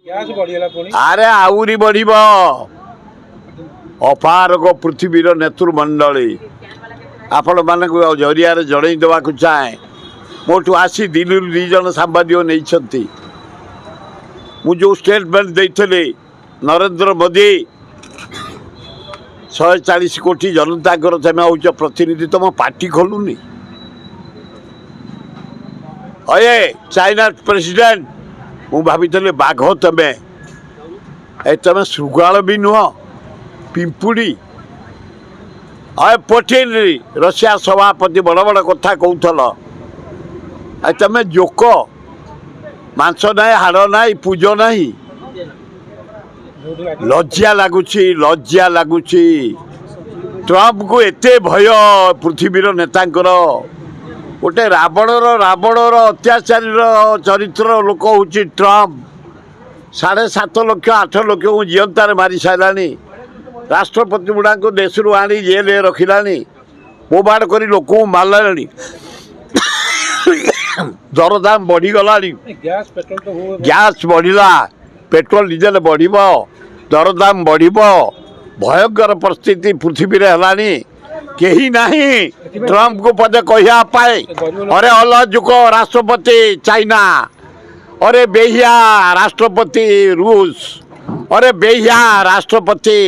Gas ବଢିଗଲା ପୁଣି। ଆରେ, ଆହୁରି ବଢ଼ିବ। ଅପାରଗ ପୃଥିବୀର ନେତୃମଣ୍ଡଳୀ, ଆପଣମାନଙ୍କୁ ଆଉ ଜରିଆରେ ଜଣେଇ ଦେବାକୁ ଚାହେଁ, ମୋଠୁ ଆସି ଦିଲ୍ଲୀରୁ 2 ଜଣ ସାମ୍ବାଦିକ ନେଇଛନ୍ତି। ମୁଁ ଯେଉଁ ଷ୍ଟେଟମେଣ୍ଟ ଦେଇଥିଲି, ନରେନ୍ଦ୍ର ମୋଦି, 140 କୋଟି ଜନତାଙ୍କର ତମେ ହେଉଛ ପ୍ରତିନିଧି, ତମ ପାଟି ଖୋଲୁନି। ଅଏ ଚାଇନା ପ୍ରେସିଡେଣ୍ଟ, ମୁଁ ଭାବିଥିଲି ବାଘ ତମେ, ଏ ତମେ ଶୃଗାଳ ବି ନୁହଁ, ପିମ୍ପୁଡ଼ି। ଅଏ ପୁଟିନ, ରଷିଆ ସଭାପତି, ବଡ଼ ବଡ଼ କଥା କହୁଥିଲ, ଏ ତମେ ଜୋକ। ମାଂସ ନାହିଁ, ହାଡ଼ ନାହିଁ, ପୂଜ ନାହିଁ। ଯୋଉଠି ଲାଗି ଲଜ୍ଜା ଲାଗୁଛି, ଲଜ୍ଜା ଲାଗୁଛି। ଟ୍ରମ୍ପକୁ ଏତେ ଭୟ ପୃଥିବୀର ନେତାଙ୍କର। ଗୋଟେ ରାବଣର ଅତ୍ୟାଚାରୀର ଚରିତ୍ର ଲୋକ ହେଉଛି ଟ୍ରମ୍ପ। 7.5 ଲକ୍ଷ, 8 ଲକ୍ଷକୁ ଜିଅନ୍ତାରେ ମାରି ସାରିଲାଣି। ରାଷ୍ଟ୍ରପତି ଗୁଡ଼ାଙ୍କୁ ଦେଶରୁ ଆଣି ଜେଲରେ ରଖିଲାଣି। ବୋମାଡ଼ କରି ଲୋକଙ୍କୁ ମାରିଲାଣି। ଦରଦାମ ବଢ଼ିଗଲାଣି। ଗ୍ୟାସ୍, ପେଟ୍ରୋଲ ତ ହୁଏ। ଗ୍ୟାସ୍ ବଢ଼ିଲା, ପେଟ୍ରୋଲ ଡିଜେଲ ବଢ଼ିବ, ଦରଦାମ ବଢ଼ିବ। ଭୟଙ୍କର ପରିସ୍ଥିତି ପୃଥିବୀରେ ହେଲାଣି। କେହି ନାହିଁ ଟ୍ରମ୍ପକୁ ପଦେ କହିବା ପାଇଁ। ଅରେ ଅଲାଜୁକ ରାଷ୍ଟ୍ରପତି ଚାଇନା, ଅରେ ବେହିଆ ରାଷ୍ଟ୍ରପତି ରୁଷ, ଅରେ ବେହିଆ ରାଷ୍ଟ୍ରପତି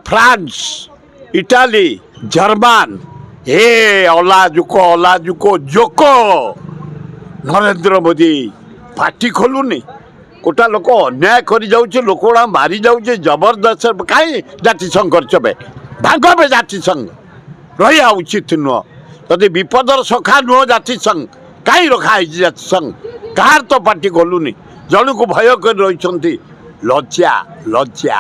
ଫ୍ରାନ୍ସ, ଇଟାଲୀ, ଜର୍ମାନ, ହେ ଅଲାଜୁକ, ଅଲାଜୁକ ଜୋକ ନରେନ୍ଦ୍ର ମୋଦି, ପାଟି ଖୋଲୁନି। ଗୋଟା ଲୋକ ଅନ୍ୟାୟ କରି ଯାଉଛି, ଲୋକ ଗୁଡ଼ା ମାରି ଯାଉଛି ଜବରଦସ୍ତ। କାହିଁ ଜାତିସଂଘ କରିଛ ବେ? ଭାଙ୍ଗ ବେ ଜାତିସଂଘ, ରହିବା ଉଚିତ ନୁହଁ। ଯଦି ବିପଦର ସଖା ନୁହଁ ଜାତିସଂଘ, କାହିଁ ରଖା ହେଇଛି ଜାତିସଂଘ? କାହାର ତ ପାଟି ଖୋଲୁନି, ଜଣକୁ ଭୟ କରି ରହିଛନ୍ତି। ଲଜ୍ଜା, ଲଜ୍ଜା।